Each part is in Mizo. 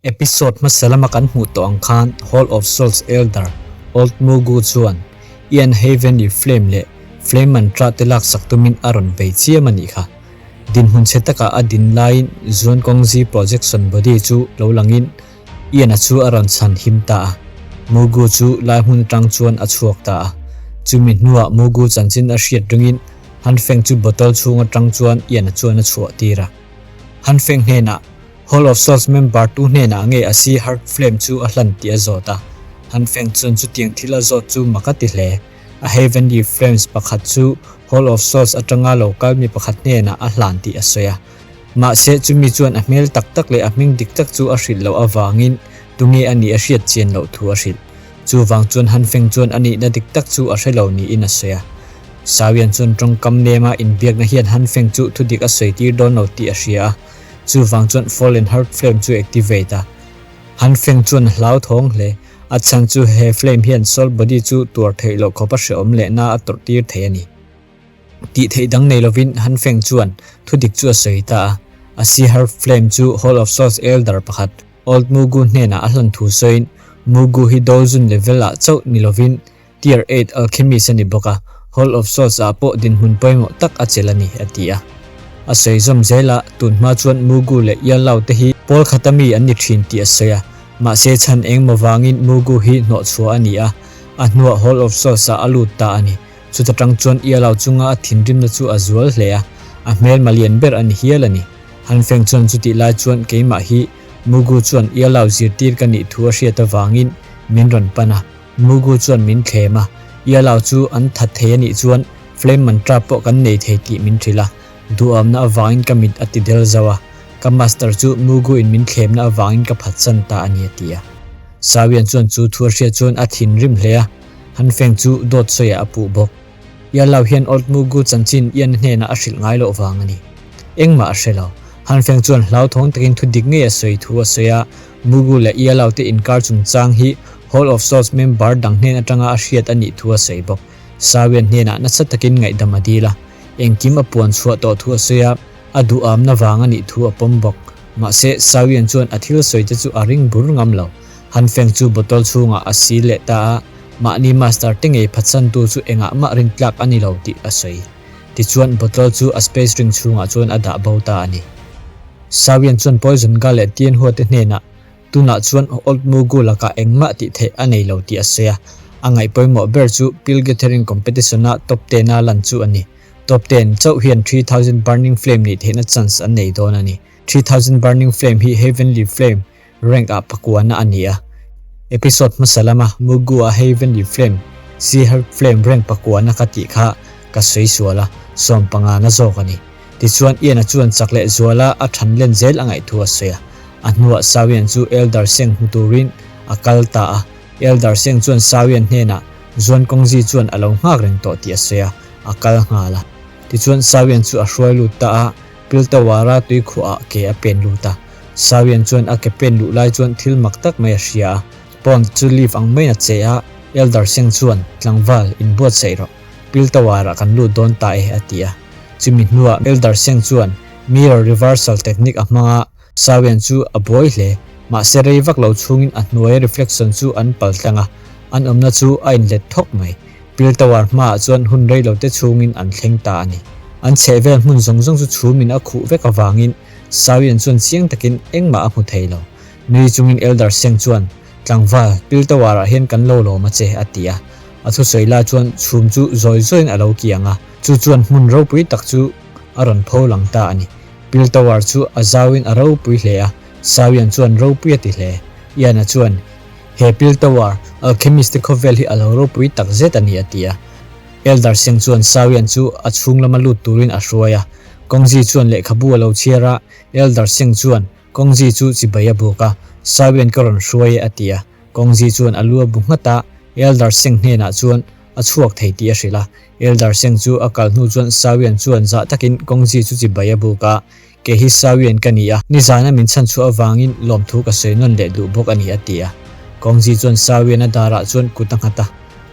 Episode hmasa lama kan hmuh tawh ang khan Hall of Souls Elder, Old Mugu chuan Ian Heavenly Flame leh Flame Mantra te laksak tumin a rawn bei chiam a nih kha. Dinhmun chhe taka a din laiin Zuan Kongzi Projection Body chu lo langin Ian-a chu a rawn chhan him ta a. Mugu chu lai hmun atang chuan a chhuak ta a. Chumi hnuah Mugu chanchin a hriat ringin Han Feng chu bottle chhung atang chuan Ian-a chuan a chhuah tir a. Han Feng hnenah Hall of Souls member tu hnenah nge a si Heart Flame chu a hlan tih a zawt a. Han Feng chuan chutiang thil a zawt chu mak a ti hle. A Heavenly Flames pakhat chu Hall of Souls atanga lo kal mi pakhat hnenah a hlan tih a sawi a. Mahse chumi chuan a hmel tak tak leh a hming dik tak chu a hrilh loh avangin tunge a nih a hriat chian loh thu a hrilh. Chuvang chuan Han Feng chuan a nihna dik tak chu a hre lo niin a sawi a. Sawian chuan tawngkam nema inbiakna hian Han Feng chu thudik a sawi tir dawn lo tih a hria a. Chuvang chuan Fallen Heart Flame chu activate a. Han Feng chuan a hlauthawng hle. A chhan chu he flame hian soul body chu tuar theih loh khawp a hrehawm lehna a tawrh tir thei a ni. Tih theih dang nei lovin Han Feng chuan thudik chu a sawi ta a. A Sea Heart Flame chu Hall of Souls Elder pakhat Old Mugu hnenah a hlan thu sawiin Mugu hi Doujun level ah chauh ni lovin Tier 8 Alchemist a ni bawk a, Hall of Swords ah pawh dinhmun pawimawh tak a chelh a ni, a ti a. A sawi zawm zel a, tun hma chuan Mugu leh Yalao te hi pawl khata mi an ni thin tih a sawi a, mahse chhan engmaw vangin Mugu hi hnawhchhuah a ni a, a hnuah Hall of Swords ah a lut ta a ni. Chuta tang chuan Yalao chunga a thinrimna chu a zual hle a, a hmelma lian ber a ni hial a ni. Han Feng chuan chutih lai chuan keimah hi Mugu chuan Yalao zirtir ka nih thu a hriat avangin min rawn pan a, Mugu chuan min thlem a, Yalao chu an that thei a nih chuan Flame Mantra pawh kan nei thei tih min hrilh a, duhawmna avangin ka mit a ti del zauh a, ka master chu Mugu in min thlemna avangin ka phatsan ta a ni a ti a. Sawian chuan chu thu a hriat chuan a thinrim hle a, Han Feng chu dawt sawiah a puh bawk. Yalao hian Old Mugu chanchin Ian hnenah a hrilh ngai loh vang a ni. Engmah a hre lo. Han Feng chuan hlauthawng takin thu dik ngei a sawi thu a sawi a, Mugu leh Yalao te inkar chungchang hi Hall of Souls member dang hnen atanga a hriat a nih thu a sawi bawk. Sawian hnenah nasa takin ngaihdam a dil a, engkim a puan chhuah tawh thu a sawi a, a duhamna vang a nih thu a pawm bawk. Mahse, Sawian chuan a thil sawi te chu a ring bur ngam lo. Han Feng chu bottle chhungah a sil leh ta a, mahni master te ngei phatsantu chu engah mah rin tlak a ni lo tih a sawi. Tichuan, bottle chu a space ring chhungah chuan a dah bo ta a ni. Sawian chuan Poison Ga leh Tianhua te hnenah Tunah chuan Old Mugu lakah engmah tih theih a nei lo tih a sawi a, a ngaih pawimawh ber chu Pill Gathering Competition-a top ten-a lan chu a ni. Top ten chauh hian 3000 Burning Flame nih theihna chance an nei dawn a ni. 3000 Burning Flame hi Heavenly Flame rank-ah pakuana a ni a. Episode hmasa lama Mugu-a Heavenly Flame, Sea Heart Flame rank pakuana ka tih kha ka sawi sual a, sawmpangana zawk a ni. Tichuan Ian-a chuan chak leh zuala a than len zel a ngaih thu a sawi a. A hnuah Sawian chu Elder Seng hmu turin a kal ta a. Elder Seng chuan Sawian hnenah Zuan Kawngzi chuan a lo nghak reng tawh tih a sawi a, a kal nghal a. Tichuan Sawian chu a hruai lut ta a, Piltawara tuikhuahah ke a pen lut a. Sawian chuan a ke pen luh lai chuan thil mak tak mai a hria a. Pond chu leaf ang maiin a che a, Elder Seng chuan, Tlangval, inbuatsaih rawh. Piltawara kan lut dawn ta e, a ti a. Chumi hnuah Elder Seng chuan mirror reversal technique a hmang a, Sawian chu a buai hle. Mahse rei vak lo chhungin a hnuaia reflection chu an pal tlang a, an awmna chu a inlet thawk mai. Pil Tower hmaah chuan hun rei lo te chhungin an thleng ta a ni. An chhehvel hmun zawng zawng chu chhumin a khuh vek avangin Sawian chuan chiang takin engmah a hmu thei lo. Nui chungin Elder Seng chuan, Tlangval, Pil Tower-ah hian kan lo lawm a che, a ti a. A thusawi lai chuan chhum chu zawi zawiin a lo kiang a. Chu chuan hmun ropui tak chu a rawn pho lang ta a ni. Pil Tower chu a zauin a ropui hle a, Sawian chuan ropui a ti hle. Ian-a chuan, He Pil Tower, Alchemist te khawvel hi a lo ropui tak zet a ni a ti a. Elder Seng chuan Sawian chu a chhung lama lut turin a hruai a. Kawngzi chuan lehkhabu a lo chhiar a, Elder Seng chuan Kawngzi chu chibai a buk a, Sawian ka rawn hruai e a ti a. Kawngzi chuan a lu a bu nghat a, Elder Seng hnenah chuan a chhuak thei tih a hrilh a. Elder Seng chu a kal hnu chuan Sawian chuan zah takin Kawngzi chu chibai a buk a, Kei hi Sawian ka ni a, nizana min chhan chhuah avangin lawmthu ka sawi nawn leh duh bawk a ni a ti a. Kawngzi chuan Sawian a darah chuan kut a nghat a,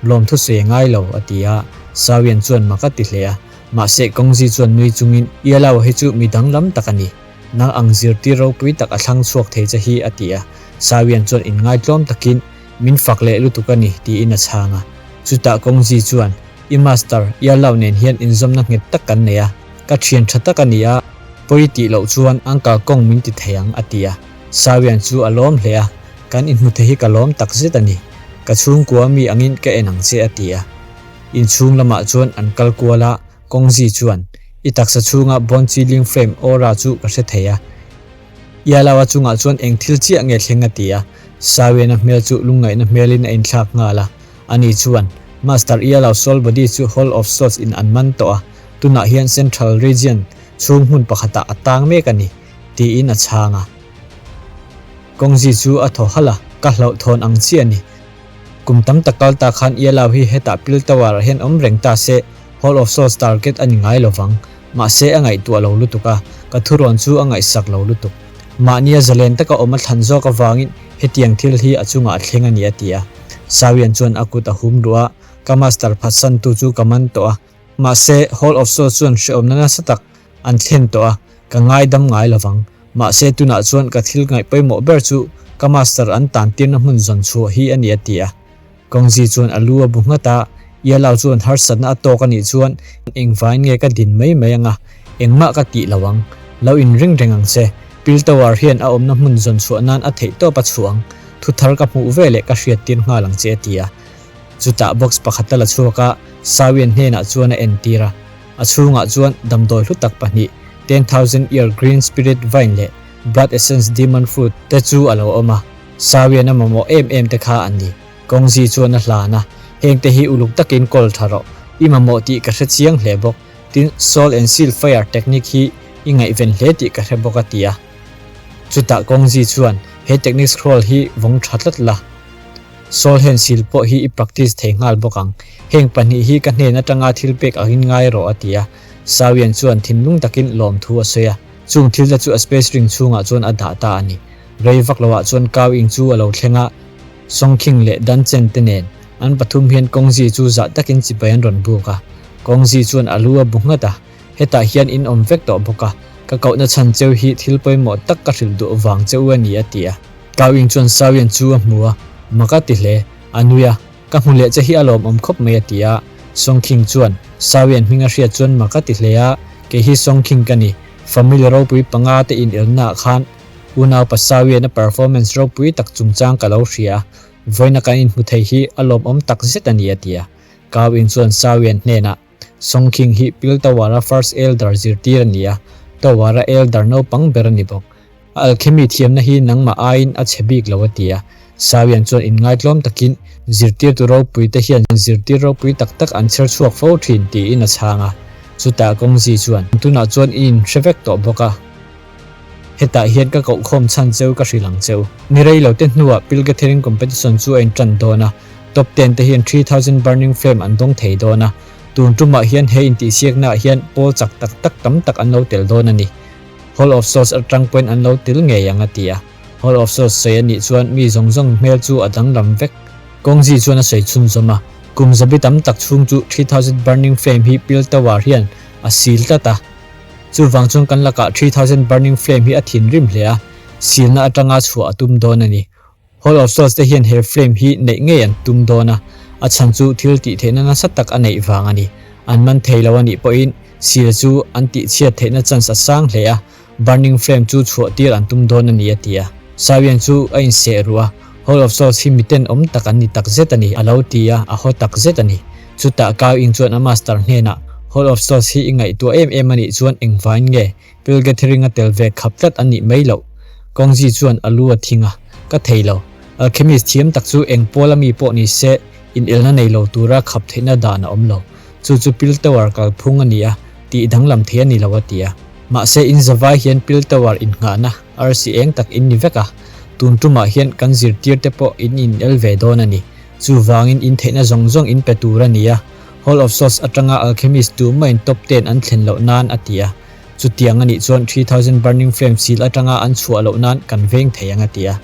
Lawmthu sawi a ngai lo a ti a. Sawian chuan mak a ti hle a, mahse Kawngzi chuan nui chungin, Ialaua hi chu mi danglam tak a ni. Nang ang zirtir ropui tak a thlang chhuak thei che hi, a ti a. Sawian chuan inngaitlawm takin, Min fak leh lutuk a ni, tiin a chhang a. Chutah Kawngzi chuan, I master, Yalao nen hian inzawmna nghet tak kan nei a, ka thian tha tak a ni a, pawi tih loh chuan Uncle Kong min ti thei ang, a ti a. Sawian chu a lawm hle a, Kan inhmu thei hi ka lawm tak zet a ni. Ka chhungkua mi angin ka en ang che, a ti a. Inchhung lamah chuan an kal kual a, Kawngzi chuan, I taksa chhunga Bone Chilling Flame aura chu ka hre thei a. Ialawa chungah chuan eng thil chiah nge thleng a ti a, Sawiana hmel chu lungngaihna hmelin a inthlak nghal a. Ani chuan, Master Ialaw Soul Body chu Hall of Swords in an man tawh a, tunah hian Central Region chhung hmun pakhatah a tang mek a ni, tiin a chhang a. Kawngzi chu a thaw halh a, Ka hlauhthawn ang chiah a ni. Kum tam tak kal ta khan Ialaw hi hetah Pil Tower ah hian awm reng ta se, Hall of Swords target a ni ngai lovang. Mahse a ngaihtuah lo lutuk a, ka thurawn chu a ngaihsak lo lutuk. Mahnia zalen taka awm a thlan zawk avangin hetiang thil hi a chungah a thleng a ni a ti a. Sawian chuan a kut a hum ruh a, ka master phatsantu chu ka man tawh a. Mahse Hall of Swords chuan hrehawmna nasa tak an thlen tawh a, ka ngaidam ngai lovang. Mahse tunah chuan ka thil ngaih pawimawh ber chu ka master an tantirna hmun zawn chhuah hi a ni a ti a. Kawngzi chuan a lu a bu nghat a, Ialao chuan harsatna a tawk a nih chuan engvain nge ka din mai mai anga, engmah ka tih lo ang. Lo inring reng ang che, Pil Tower hian a awmna hmun zawn chhuah nan a theih tawp a chhuah ang, thu thar ka hmuh veleh ka hriattir nghal ang che a ti a. Chutah box pakhat a la chhuak a, Sawian hnenah chuan a entir a. A chhungah chuan damdawi hlu tak pahnih, 10,000 year green spirit vine leh blood essence demon fruit te chu a lo awm a. Sawian a mamawh em em te kha an ni. Kawngzi chuan a hlan a, Heng te hi uluk takin kawl tha rawh. I mamawh tih ka hre chiang hle bawk. Tin, Soul and Seal Fire technique hi i ngaihven hle tih ka hre bawk a ti a. Chutah Kawngzi chuan, He technique scroll hi vawng tha tlat la. Soul hand seal pawh hi i practice thei nghal bawk ang. Heng pahnih hi ka hnen atanga thil pek angin ngai rawh a ti a. Sawian chuan thinlung takin lawmthu a sawi a. Chung thil te chu a space ring chhungah chuan a dah ta a ni. Rei vak loah chuan Kau Ing chu a lo thleng a, Song Khing leh Dan Chen te nen an pathum hian Kawngzi chu zah takin chibai an rawn buk a. Kawngzi chuan a lu a bu nghat a, Hetah hian in awm vek tawh bawk a, ka kohna chhan cheu hi thil pawimawh tak ka hrilh duh vang che u a ni a ti a. Kau Ing chuan Sawian chu a hmu a, mak a ti hle, a nui a, Ka hmu leh che hi a lawmawm khawp mai a ti a. Song Khing chuan Sawian hming a hriat chuan mak a ti hle a, Kei hi Song Khing ka ni, family ropui panga te inelnaah khan Unau Pasawian a performance ropui tak chungchang ka lo hria a, vawiina kan inhmu thei hi a lawmawm tak zet a ni a ti a. Kau In chuan Sawian hnenah, Song King hi Pil Tower-a First Elder zirtir a ni a, Tower-a Elder naupang ber a ni bawk. A alchemy thiamna hi nangmah aiin a chhe bik lo a ti a. Sawian chuan inngaitlawm takin, Zirtirtu ropui te hian zirtir ropui tak tak an chher chhuak fo thin tiin a chhang a. Chutah Kawngzi chuan, Tunah chuan i inhre vek tawh bawk a. Hetah hian ka kohkhawm chhan cheu ka hrilh ang cheu. Ni rei lo te hnuah Pilgathering competition chu a intan dawn a, top ten te hian 3000 burning flame an dawng thei dawn a. Tun tumah hian he intihsiaknaah hian pawl chak tak tak tam tak an lo tel dawn a ni. Hall of Swords atang pawhin an lo tel ngei ang a ti a. Hall of Swords sawi a nih chuan mi zawng zawng hmel chu a danglam vek. Kawngzi chuan a sawi chhunzawm a, kum zabi tam tak chhung chu 3000 burning flame hi Pil Tower hian a sil tlat a. Chuvang chuan kan lakah 3000 burning flame hi a thinrim hle a, silna atanga chhuah a tum dawn a ni. Hall of Swords te hian he flame hi neih ngei an tum dawn a, a chhan chu thil tih theihna nasa tak a neih vang a ni. An man thei lo a nih pawhin sil chu an tih chhiat theihna chance a sang hle a, burning flame chu chhuah tir an tum dawn a ni a ti a. Sawian chu a inseh ruh a, Hall of Swords hi miten awm tak an ni takzet a ni a lo ti a, a haw takzet a ni. Chutah Kau Ing chuan a master hnenah, Hall of Swords hi i ngaihtuah em em a nih chuan engvain nge Pill Gathering a tel ve khap tlat a nih mai loh? Kawngzi chuan a lu a thing a, Ka thei lo. Alchemist thiam tak chu eng pawl a mi pawh ni se, inelna nei lo tura khap theihna dan a awm lo. Chu chu Pill Tower kalphung a ni a, tih danglam thei a ni lo a ti a. Mahse in zavai hian Pill Tower innghahna arsi eng tak in ni vek a, tun tumah hian kan zirtir te pawh in inel ve dawn a ni. Chuvangin in theihna zawng zawng in pe tur a ni a, Hall of Swords atanga Alchemist tu main top ten an thlen loh nan a ti a. Chutiang a nih chuan 3000 Burning Flame sil atanga an chhuah loh nan kan veng thei ang a ti a.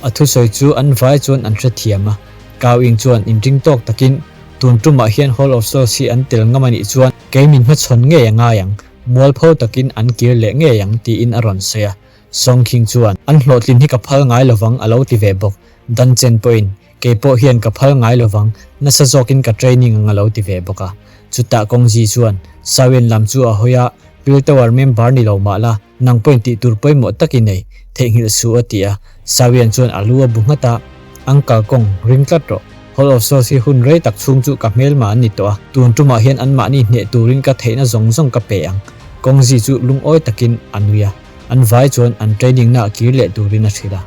A thusawi chu an vai chuan an hrethiam a, Kau Ing chuan inring tawk takin tun tumah hian Hall of Swords hi an tel ngam a nih chuan kei min hmachhawn ngei a ngai ang. mualpho takin an kir leh ngei ang tiin a rawn sawi a. Song King chuan, An hlawhtlin hi ka phal ngai lovang a lo ti ve bawk. Dan Chen pawhin, Kei pawh hian ka phal ngai lovang, nasa zawkin ka training ang a lo ti ve bawk a. Chutah Kawngzi chuan, Sawian lam chu a hawi a, Pil Tower member ni lo mah la, nang pawhin tih tur pawimawh tak i nei, theihnghilh suh a ti a. Sawian chuan a lu a bu nghat a, Uncle Kawng, ring tlat rawh. Hall of Souls hi hun rei tak chhung chu ka hmelma an ni tawh a, tun tumah hian anmahni hneh turin ka theihna zawng zawng ka pe ang. Kawngzi chu lungawi takin a nui a, an vai chuan an training na kir leh turin a hrilh a.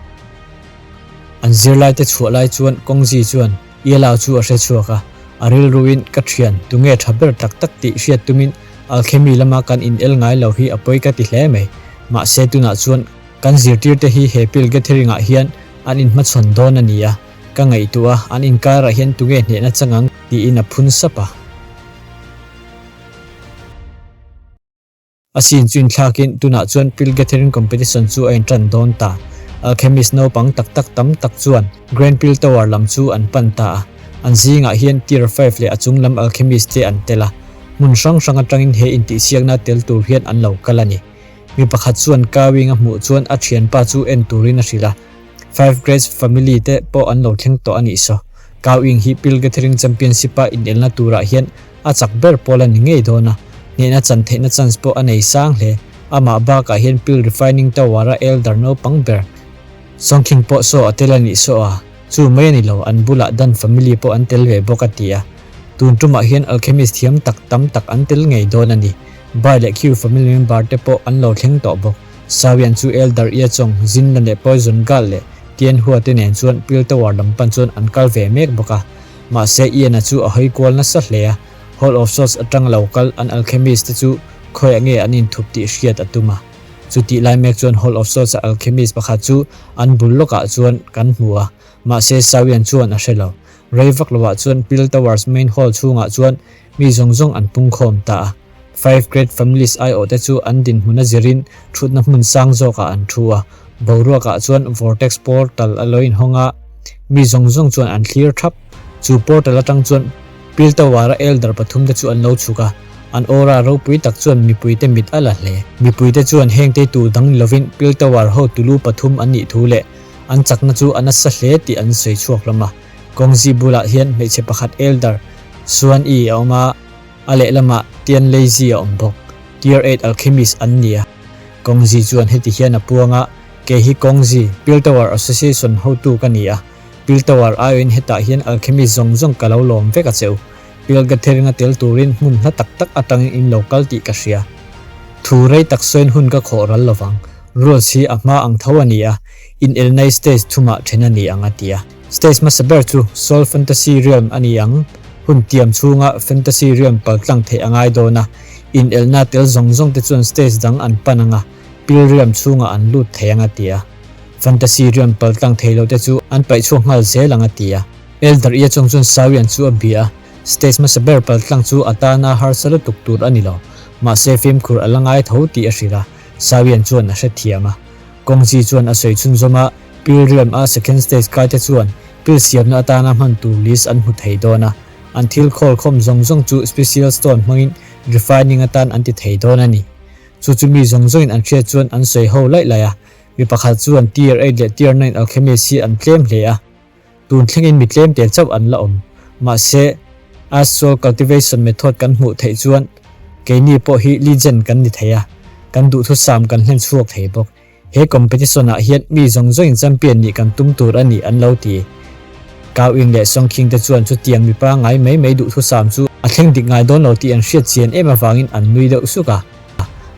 An zirlaite chhuah lai chuan Kawngzi chuan Yelao chu a hre chhuak a, a rilruin ka thian tunge tha ber tak tak tih hriat tumin alchemy lama kan in el ngai lo hi a pawi ka ti hle mai. Mahse tunah chuan kan zirtirte hi he pill gathering ah hian an inhmachhawn dawn a ni a, ka ngaihtuah a, an inkarah hian tunge hnehna chang ang tiin a phun sap a. A scene chu inthlakin tunah chuan Pill Gathering Competition chu a intan dawn ta. Alchemist naupang tak tak tam tak chuan Grand Pill Tower lam chu an pan ta a. An zingah hian Tier 5 leh a chung lam alchemist te an tel a. Hmun hrang hrang atangin he intihsiakna tel tur hian an lo kal a ni. Mi pakhat chuan Kawing a hmuh chuan a thianpa chu en turin a hrilh a. Five Greats Family te pawh an lo thleng tawh a nih saw. Kau Ing hi Pill Gathering Championship a inelna turah hian a chak ber pawl a ni ngei dawn a, hnehna chan theihna chance pawh a nei sang hle. Amah bakah hian Pill Refining Tower a elder naupang ber Songkhing pawh saw a tel a nih saw a, chu mai a ni lo, an bulah Dan Family pawh an tel ve bawk a ti a. Tun tumah hian alchemist thiam tak tam tak an tel ngei dawn a ni. Bai leh Qiu family member te pawh an lo thleng tawh bawk. Sawian chu Elder Iachong, Zinla leh Poison Gal leh Tianhua te nen chuan Pil Tower lam pan chuan an kal ve mek bawk a. Mahse Ian-a chu a hawi kual nasa hle a, Hall of Swords atang lo kal an alchemist te chu khawiah nge an inthup tih hriat a tum a. Chutih lai mek chuan Hall of Swords-a alchemist pakhat chu an bul lawkah chuan kan hmu a, mahse Sawian chuan a hre lo. Rei vak lovah chuan Pil Tower's main hall chhungah chuan mi zawng zawng an pungkhawm ta a. Five Great Families aiawhte chu an dinhmun a zirin thutna hmun sang zawkah an thu a, boruakah chuan Vortex Portal a lo inhawng a, mi zawng zawng chuan an thlir thap. Chu portal atang chuan Pil Tower-a elder pathumte chu an lo chhuk a, an aura ropui tak chuan mipuite mit a la hle. Mipuite chuan hengte tu dang ni lovin Pil Tower hotu lu pathum an nih thu leh an chakna chu a nasa hle tih an sawi chhuak hlawm a. Kawngzi bulah hian hmeichhe pakhat elder Suan-i a awm a. A lehlamah Tian Leizi a awm bawk. Tier 8 Alchemist an ni a. Kawngzi chuan heti hian a puang a, Kei hi Kawngzi, Pil Tower Association hotu ka ni a. Pil Tower aiawhin hetah hian Alchemist zawng zawng ka lo lawm vek a che u. Pil Gathering a tel turin hmun hla tak tak atangin in lo kal tih ka hria. Thu rei tak sawiin hun ka khawh ral lovang. Rules hi a hma ang tho a ni a, inelnai stage thumah then a ni ang a ti a. Stage hmasa ber chu Soul Fantasy Realm a ni ang. Hun tiam chhunga Fantasy Realm paltlang theih a ngai dawn a, inelna tel zawng zawng te chuan stage dang an pan ang a, Pil Realm chhungah an lut thei ang a ti a. Fantasy Realm paltlang thei lo te chu an paih chhuak nghal zel ang a ti a. Elder Ia chung chuan Sawian chu a bia a, stage hmasa ber paltlang chu a tana harsa lutuk tur a ni lo, mahse fimkhur a la ngai tho tih a hrilh a, Sawian chuan a hrethiam a. Kawngzi chuan a sawi chhunzawm a, Pil Realm a second stage kai te chuan pil siamna atana hman tur list an hmu thei dawn a, an thil khawl khawm zawng zawng chu special stone hmangin refining atan an ti thei dawn a ni. Chu chu mi zawng zawngin an hriat chuan an sawi ho laih laih a, mi pakhat chuan Tier 8 leh Tier 9 alchemist hi an tlem hle a, Tun thlengin mi tlem tel chauh an la awm. Mahse, Astral Cultivation Method kan hmuh theih chuan keini pawh hi legend kan ni thei a, kan duhthusam kan hlen chhuak thei bawk. He competition ah hian mi zawng zawngin champion nih kan tum tur a ni an lo ti. Kau Ing leh Song Khing te chuan chutiang mi pangngai mai mai duhthusam chu a thleng dik ngai dawn lo tih an hriat chian em avangin an nui deuh suk a.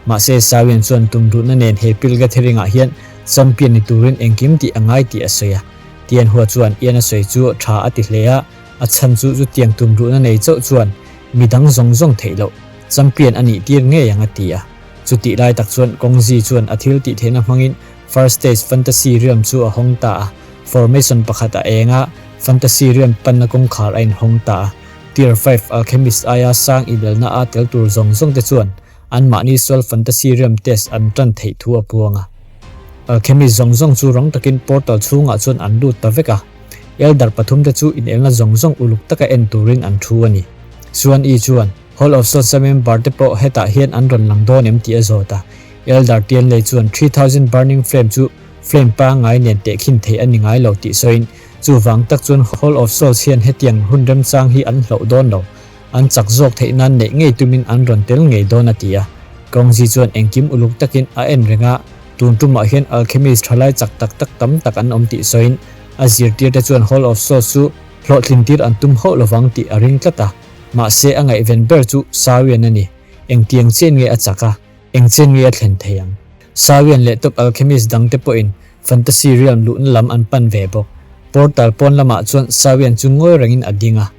Mahse, Sawian chuan tumruhna nen he Pil Gathering ah hian champion ni turin engkim tih a ngai tih a sawi a. Tianhua chuan Ian a sawi chu tha a ti hle a, a chhan chu chutiang tumruhna nei chauh chuan mi dang zawng zawng theih loh champion a nih tir ngei ang a ti a. Chutih lai tak chuan Kawngzi chuan a thil tih theihna hmangin First Stage Fantasy Realm chu a hawng ta a, formation pakhat a eng a, Fantasy Realm panna kawngkhar a inhawng ta a. Tier 5 Alchemist aia sang inelna a tel tur zawng zawng te chuan Anmahni Soul Fantasy Realm test an tan theih thu a puang a. Alchemist zawng zawng chu rang takin portal chhungah chuan an lut ta vek a. Elder pathumte chu inelna zawng zawng uluk taka en turin an thu a ni. Suan-i chuan. Hall of Swords-a member te pawh hetah hian an rawn lang dawn em tih a zawt a. Elder Tianlei chuan 3000 Burning Flame chu flame pangngai nen tehkhin theih a ni ngai lo tih sawiin, chuvang tak chuan Hall of Souls hian hetiang hun remchang hi an hloh dawn lo. An chak zawk theih nan neih ngei tumin an rawn tel ngei dawn a ti a. Kawngzi chuan engkim uluk takin a en reng a, tun tumah hian alchemist thalai chak tak tak tam tak an awm tih sawiin, a zirtirte chuan Hall of Souls chu hlawhtlin tir an tum hauh lovang tih a ring tlat a. Mahse a ngaihven ber chu Sawian a ni. Engtiang chian nge a chak a, eng chian nge a thlen thei ang? Sawian leh top alchemist dangte pawhin Fantasy Realm luhna lam an pan ve bawk. Portal pawn lamah chuan Sawian chu ngawi rengin a ding a.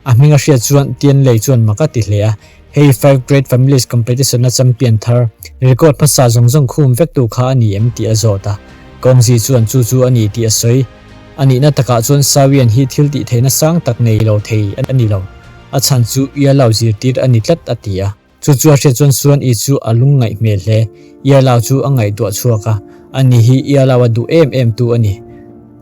A hming a hriat chuan Tianlei chuan mak a ti hle a, Hei Five Great Families Competition-a champion thar, record hmasa zawng zawng khum vektu kha a ni em tih a zawt a. Kawngzi chuan chu chu a ni tih a sawi. A nihna takah chuan Sawian hi thil tih theihna sang tak nei lo thei a ni lo. A chhan chu Ialao zirtir a ni tlat a ti a. Chu chu a hriat chuan Suan I chu a lung ngaih hmel hle. Ialao chu a ngaihtuah chhuak a, ani hi Ialao a duh em em tu a ni.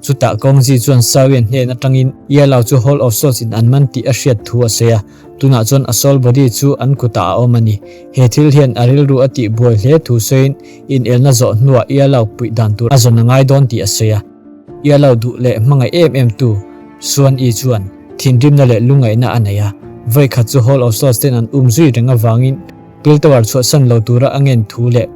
Chutah Kawngzi chuan Sawian hnen atangin Ialao chu Hall of Souls in an man tih a hriat thu a sawi a, tunah chuan a soul body chu an kutah a awm a ni. He thil hian a rilru a tih buai hle thu sawiin inelna zawh hnuah Ialao puih dan tur a zawn a ngai dawn tih a sawi a. Ialao duh leh hmangaih em em tu Suan I chuan thinrimna leh lungaihna a nei a, vawikhat chu Hall of Souls ten an um zui reng avangin Pill Tower chhuahsan lo tura a ngen thu leh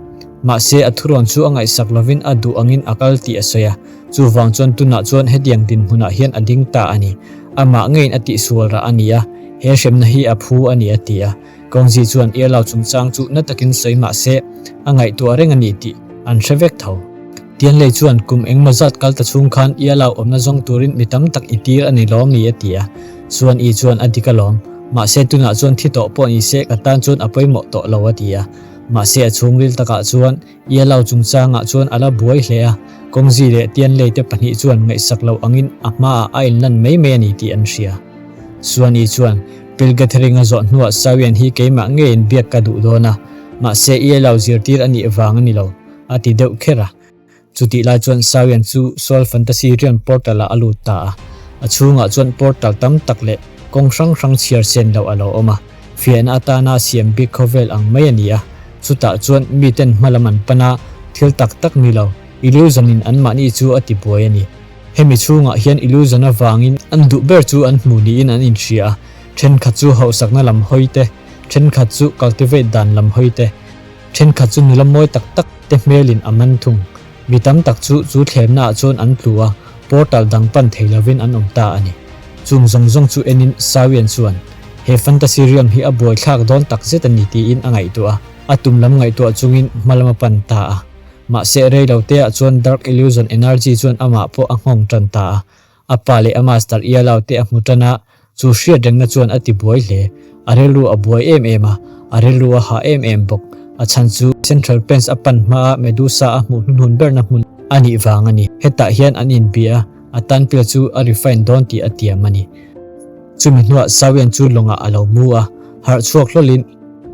mahse a thurawn chu a ngaihsak lovin a duh angin a kal tih a sawi a, chuvang chuan tunah chuan hetiang dinhmunah hian a ding ta a ni. Amah ngeiin a tihsual rah a ni a, he hremna hi a phu a ni a ti a. Kawngzi chuan Ialao chungchang chu na takin sawi mah se a ngaihtuah reng a ni tih an hre vek tho. Tianlei chuan kum engmaw zat kal ta chhung khan Ialao awmna zawng turin mi tam tak i tir a ni lawm ni a ti a. Chuan i chuan a dik alawm. Mahse tunah chuan thi tawh pawh ni se ka tan chuan a pawimawh tawh lo a ti a. Mahse a chhungril takah chuan Ialao chungchangah chuan a la buai hle a. Kawngzi leh Tianlei te pahnih chuan ngaihsak loh angin a hmaah a inlan mai mai a ni tih an hria. Suani chuan, Pill gathering a zawh hnuah Sawian hi keimah ngeiin biak ka duh dawn a, mahse Ialao zirtir a nih vang a ni lo, a ti deuh kher a. Chutih lai chuan Sawian chu Soul Fantasy Realm Portal ah a lut ta a. A chhungah chuan portal tam tak leh kawng hrang hrang chhiar sen loh a lo awm a, fiahna atana siam bik khawvel ang mai a ni a. Chutah chuan miten hmalam an pan a, thil tak tak ni lo, illusion in anmahni chu a tibuai a ni. Hemi chhungah hian illusion avangin an duh ber chu an hmu niin an inhria a, thenkhat chu hauhsakna lam hawi te, thenkhat chu cultivate dan lam hawi te, thenkhat chu nula mawi tak tak te hmelin a man thung. Mi tam tak chu chu thlemnaah chuan an tlu a, portal dang pan thei lovin an awm ta a ni. Chung zawng zawng chu enin Sawian chuan, He fantasy realm hi a buaithlak dawn tak zet a ni tiin a ngaihtuah a, a tum lam ngaihtuah chungin hmalam a pan ta a. Mahse rei lo te ah chuan Dark Illusion Energy chuan amah pawh a nghawng tan ta a. A pa leh a master Ialao te a hmu tan a, chu hriat rengna chuan a ti buai hle. A rilru a buai em em a, a rilru a hah em em bawk. A chhan chu Central Plains a pan hma a Medusa a hmuh hnuhnun berna hmun a nih vang a ni. Hetah hian an inbia a, a tan pial chu a refine dawn tih a tiam a ni. Chumi hnuah Sawian chu lawngah a lo mu a, harh chhuak hlawlin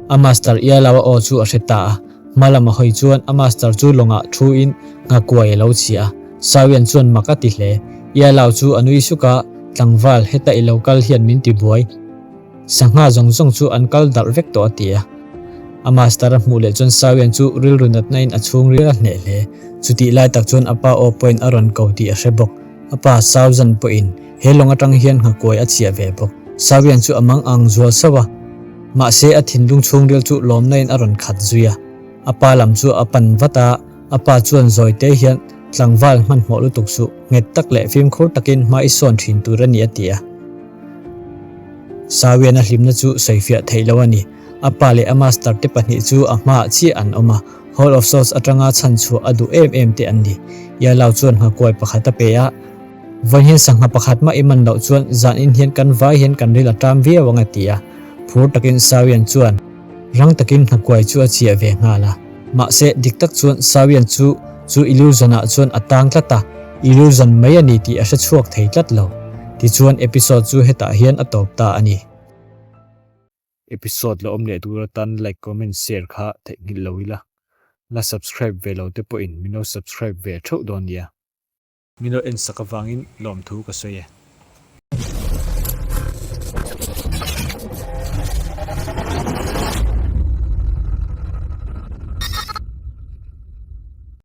a master Ialao a aw chu a hre ta a. Hma lam a hawi chuan a master chu lawngah thu in nghakuai a lo chhiah a, Sawian chuan mak a ti hle. Ialao chu a nui suk a, Tlangval, heta i lo kal hian min ti buai. Sangha zawng zawng chu an kal darh vek tawh a ti a. A master a hmuh leh chuan Sawian chu rilru natna in a chhungril a hneh hle. Chutih lai tak chuan a pa aw pawhin a rawn ko tih a hre bawk. A pa Sauzan pawhin he lawng atang hian nghakuai a chhiah ve bawk. Sawian chu a mang ang zual sauh a. Mahse a thinlung chhungril chu lawmna in a rawn khat zui a. A pa lam chu a pan vat a, a pa chuan zawi te hian tlangval hmanhmawh lutuk suh, nghet tak leh fimkhur takin hma i sawn thin tur a ni a ti a. Sawian a hlimna chu sawifiah theih loh a ni. A pa leh a master te pahnih chu a hmaah chiah an awm a, Hall of Souls atanga chhan chhuah a duh em em te an ni. Yalau chuan nghakuai pakhat a pe a, Vawiin hian sangha pakhat mah i man loh chuan zan in hian kan vai hian kan ril a ṭam viau ang a ti a. Phur takin Sawian chuan rang takin nghakuai chu a chiah ve nghal a. Mahse, dik tak chuan Sawian chu chu illusion ah chuan a tang tlat a, illusion mai a ni tih a hre chhuak thei tlat lo. Tichuan episode chu hetah hian a tawp ta a ni. Episode la awm leh tur atan like comment share kha theihnghilh lo ila. La subscribe ve lo te pawhin min lo subscribe ve theuh dawn nia. Min lo en sak avangin lawmthu ka sawi e.